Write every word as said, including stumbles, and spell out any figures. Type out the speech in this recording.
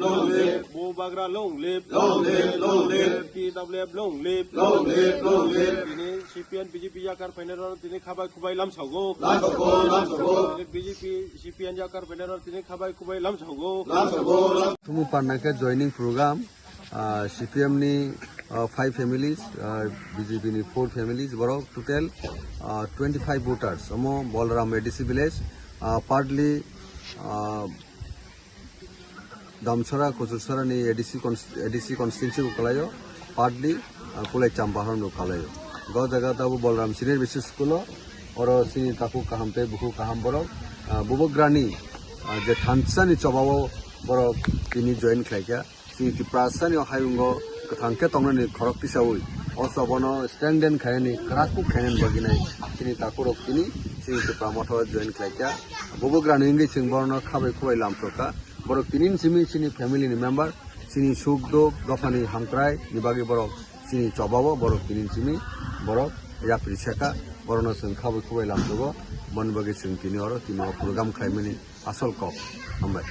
Long live. Bubagra long live. Long live, long live. T W F long live. Long live, long live. Tini C P M B J P yakar phainai rok tini khabai khubai lamsago. Lamsago, lamsago. Tini B J P C P M yakar phainai rok tini khabai khubai lamsago. Lamsago, lam- Tumu parna khe joining program, ah, C P M ni, ah, five families, ah, B J P ni four families, borok total, ah, twenty-five voters. Omo Bolram A D C village, ah, partly, ah, Damsara, Kuchursara ni A D C cons-, A D C constituency bo kalaio, partly, ah, Kulai Champahar no kalaio. Go jaga tabo Bolram Senior B C school o, oro chini takhuk kaham tei bukhuk kaham borok, ah, Bubagrani, ah, je thansa ni choba o borok tini join khlaikha. Chini Tiprasa ni hayungo kwthang khe tongnani khorok tisaui o choba no strengthen khainani, kraskuk khainani bagwi nai chini takhurok tini chini Tipra Motha o join khlaikha. Bubagrani wngwi chwng borokno khabai khubai lamsokha. Borok tini simi chini family ni member, chini suk duk, dophani hamkrai ni bagwi borok chini choba o borok tini simi borok yapri seka, borokno chwng khabai khubai lamsogo, boni bagwi chwng tini oro tini o program khlaimani asol kok. Hambai.